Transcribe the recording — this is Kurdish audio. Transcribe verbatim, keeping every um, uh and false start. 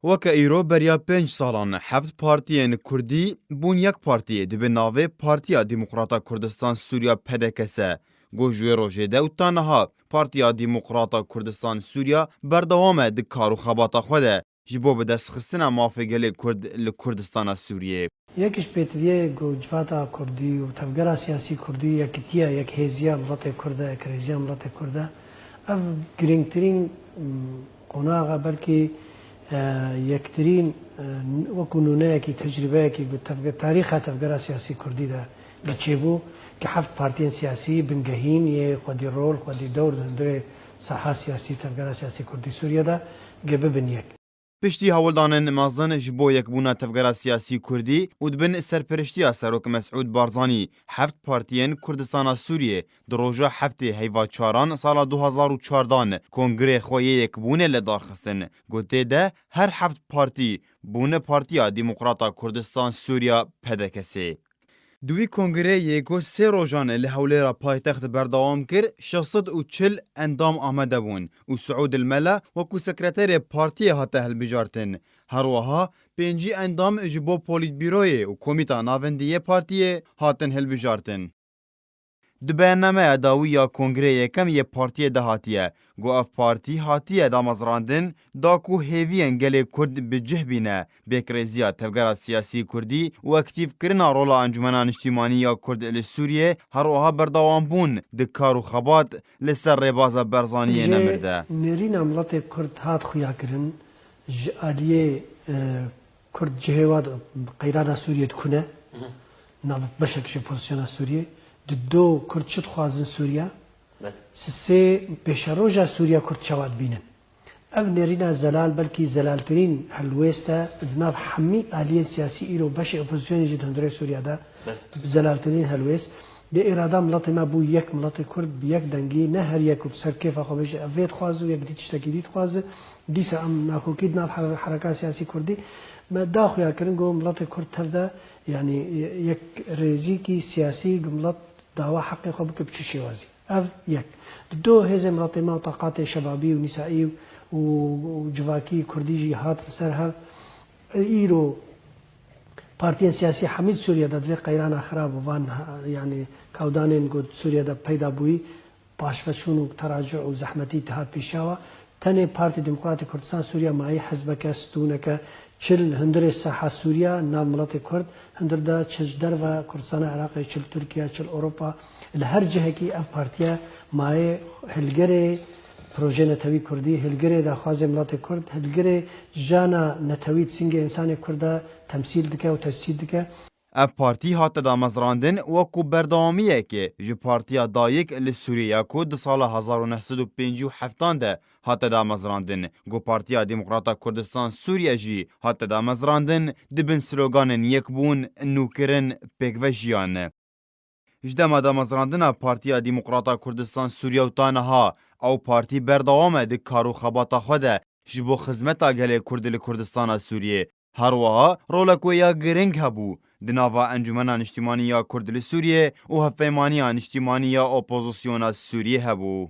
Weke îro beriya pênc salan heft partiyên kurdî bûn yek partiyê, dibe navê Partiya Demokrata Kurdistan Sûriya, P D K S, ku ji wê rojê de û ta niha Partiya Demokrata Kurdistan Sûriya berdewam e di kar û xebata xwe de ji bo bidestxistina mafê gelê Kurd li Kurdistana Sûriyê. Yek ji pêtiviyê ku civata kurdî û tevgera siyasî kurdî yekitiya, yekhêziya miletê kurd e, yekrêziya miletê kurd e. Ev girîngtirîn, m, qonax e, belkî, e, yektirîn, e, wekû nûneyekî, tecrûbeyekî ku tevge-, tarîxa tevgera siyasî kurdî de bi çêbû, ki heft partiyên siyasî bingehîn yê xwedî rol, xwedî dewr di hundirê saha siyasî, tevgera siyasî kurdî Sûriye de ge bibin yek. Piştî hewldanên mezin ji bo yekbûna tevgera siyasî kurdî û di bin serperiştiya Serok Mesûd Barzanî, heft partiyên Kurdistana Sûriyê di roja heftê heyva çaran sala du hazar û çardan kongrê xwe yê yekbûnê li dar xistin, ku tê de her heft partî bûne Partiya Demokrata Kurdistan Sûriya, P D K S. Di wî kongreyê ku sê rojan li Hewlêra paytext berdewam kir, şeş sed û çil endam amade bûn û Siûd El Mela wekû sekreterê partiyê hate hilbijartin. Her wiha pêncî endam ji bo polîtbîroyê û komîta navendî yê partiyê hatin hilbijartin. Di beyannameya dawî ya kongreyê yekem yê partiyê de hatiye, ku ev partî hatiye damezrandin da ku hêviyên gelê Kurd bi cih bîne, bêkrêziya tevgera siyasî Kurdî û aktîfkirina rola Encûmena Niştîmanî ya Kurd li Sûriyê, her wiha berdewambûn di kar û xebat li ser rêbaza Barzaniyê nemir de. Nêrîna miletê Kurd hat xuyakirin ji aliyê, e, Kurd cihê wa di qeyrana Sûriyê dikune, nav beşek ji opozisyona Sûriyê, di do Kurd çi dixwazin Sûriya, Belê. Sisê pêşeroja Sûriya Kurd çawa dibînin. Ev nêrîna zelal, belkî zelaltirîn helwêst e, di nav hemî aliyên siyasî îro beşê opozisyonê jî di hundirê Sûriya de Belê. Zelaltirîn helwêst. Lê îrada miletê me bû yek, miletê Kurd bi yek dengî, ne her yek ku bi ser kêfa xwe bêje, ev vê dixwaze û yek dî tiştekî dî dixwaze. Dîsa em nakokî di nav her-, hereka siyasî Kurdî me da xuya kirin ku miletê Kurd tev de, yanî, yek rêzîkî siyasî ku milet dawa heqê xwe bike bi çi şêwazî. Ev yek. Di do hêzê miletê me û taqatê şebabî û nîsaî û, û civakî Kurdî jî hat li ser hev. Îro partiyên siyasî hemî di Sûriye de di vê qeyrana xirab û van, yanî, kawdanên ku di Sûriye de peyda bûyî, paşveçûn û teracu û zehmetî dihat pêşiya we. Tenê Partî Demokratîk Kurdistan Sûriye mayî hizbeke, stûneke, çi li hundirê saha Sûriye, nav miletê Kurd, hundir de çi ji derve Kurdistana Iraqê, çi li Tirkiye, çi li Ewropa, li her cihekî ev partiye mayê hilgirê projeyê netewî Kurdî, hilgirê daxwazê miletê Kurd, hilgirê jana netewî di singê însanê Kurd de temsîl dike û tescîl dike. Ev partî hate damezrandin wekû berdewamiyekê ji partiya dayik li Sûriyê ya ku di sala hezar û neh sed û pêncî û heftan de hate damezrandin, ku Partiya Demokrata Kurdistan Sûriye jî hate damezrandin, di bin sloganên yekbûn, nûkirin, pêkvejiyan. Ji dema damezrandina Partiya Demokrata Kurdistan Sûriye û ta niha, ew partî berdewam e di kar û xebata xwe de ji bo xizmeta gelê Kurd li Kurdistana Sûriyê. Her wiha rolek wê ya giring hebû di nava Encûmena Niştîmanî ya Kurd li Sûriyê û Hevpeymaniya Niştîmanî ya Opozisyona Sûriyê hebû.